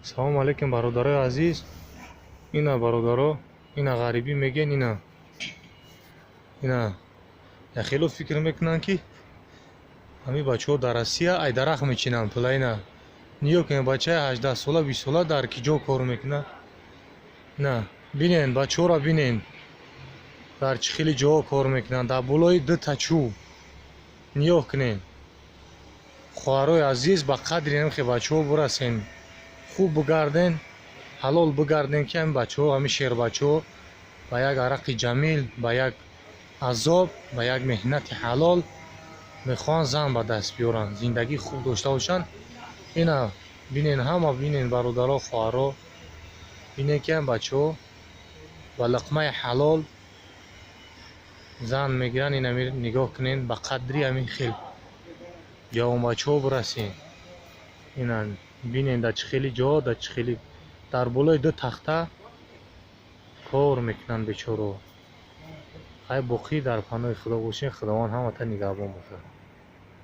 Салому алейкум, бародарои азиз. Ина, бародаро, ина ғарибӣ мегӯян, ина. Ина яхело фикр мекунанд, ки ҳамин бачаҳо дар Россия ай дарахт мечинанд пула. Ина нигоҳ кунед, бачаи 18-сола, 20-сола дар ки ҷо кор мекунад. Ина бинен, бачаҳоро бинен, дар чӣ хели ҷоҳо кор мекунанд, дар болои дута чӯб. Нигоҳ кунед, хоҳарои азиз, ба қадри ҳамин бачаҳо бирасен, хуб бигарден, ҳалол бигарден, ки ҳамин бачаҳо, ҳамин шербачаҳо ба як арақи ҷамил, ба як азоб, ба як меҳнати ҳалол мехоҳанд зан ба даст биёранд, зиндагии хуб дошта бошанд. Ина бинен, ҳама бинен, бародаро, хоҳаро, бинен, ки ҳамин бачаҳо ба луқмаи ҳалол зан мегиранд. Ина нигоҳ кунен, ба қадри ҳамин хел ҷавонбачаҳо бирасен. Ина бинен, дар чӣ хели ҷо, дар чӣ хели дар болои ду тахта кор мекунанд бечораҳо. Хай, боқӣ дар паноҳи Худо бошед, Худованд ҳамата нигаҳбон бошад.